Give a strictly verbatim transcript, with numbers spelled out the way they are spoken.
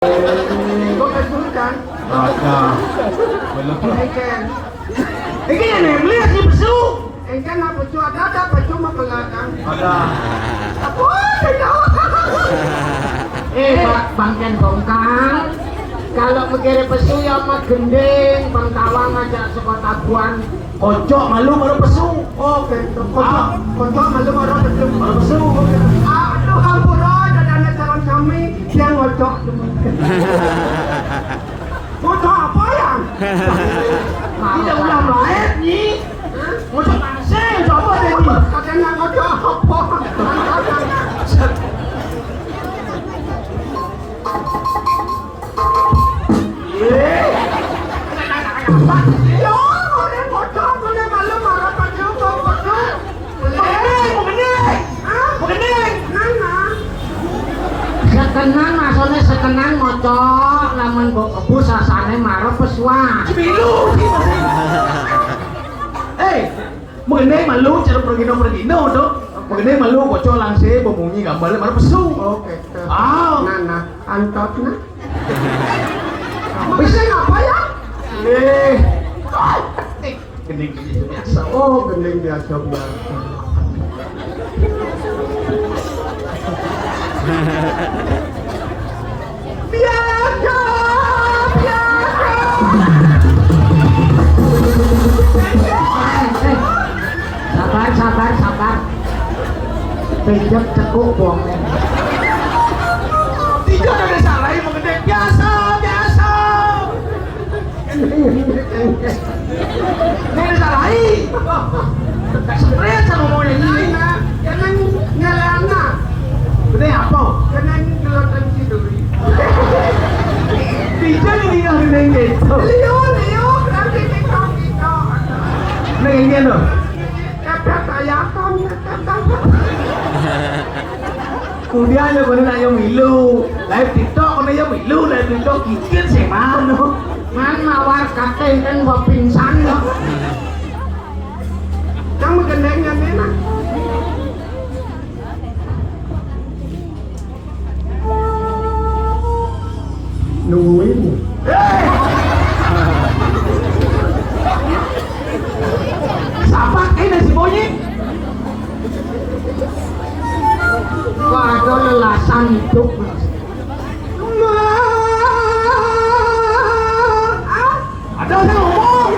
Kok pesu kan? Ada. Belum. Ikan. Iki yang lihat si pesu. Ikan apa pesu? Ada, ada pesu mah kelakang. Ada. Apa? Tidak. Eh, Bang Ken Bongkang. Kalau mikire pesu ya sama gending, Bang Tawang aja saka Tabuan. Kocok malu karo pesu. Oh, gitu. Kocok, ah, kocok malu karo pesu. Karo pesu. Oke. Aduh, ampura, dadane calon sami, dia ngocok. Ngocok apa ya? Tidak ulah melaet, Nyi. Hah? Ngocok nasi, ngocok apa tadi? Katanya ngocok apa? Sekenan, maksudnya sekenan ngocok, lamun mbok kebus rasane marep pesuan. Semilu, sih, masih. Eh, mengenai malu cara pergino-pergino tuh. Mengenai malu kocok langsung bemunyi gambar marep pesu. Oke. Ah. Nah, nah, antot nah. Bisa ngapa ya? Eh. Eh, gending biasa. Oh, gending biasa, biasa. Biasa, biasa. Eh, eh. Sabar, sabar, sabar. Pijak cekuk wong. Tidak ada salah yang mengenai biasa, biasa. Ini salah. Stres sama mau ini. Nah, jangan nyalana. Ini apa? Jangan gelotan si duri. Bisa ini yang ini gitu. Liu, liu, berarti ini kau kita. Ini ini loh. Kata saya kan. Kemudian ya kono nak yo milu, live TikTok kono yo milu, live TikTok kikir sing mano. Man mawar katen kan mbok pingsan kok. Kamu gendengnya enak. Nungguin. Siapa ini si Boyin? Kok ada lelasan hidup? Ada yang ngomong.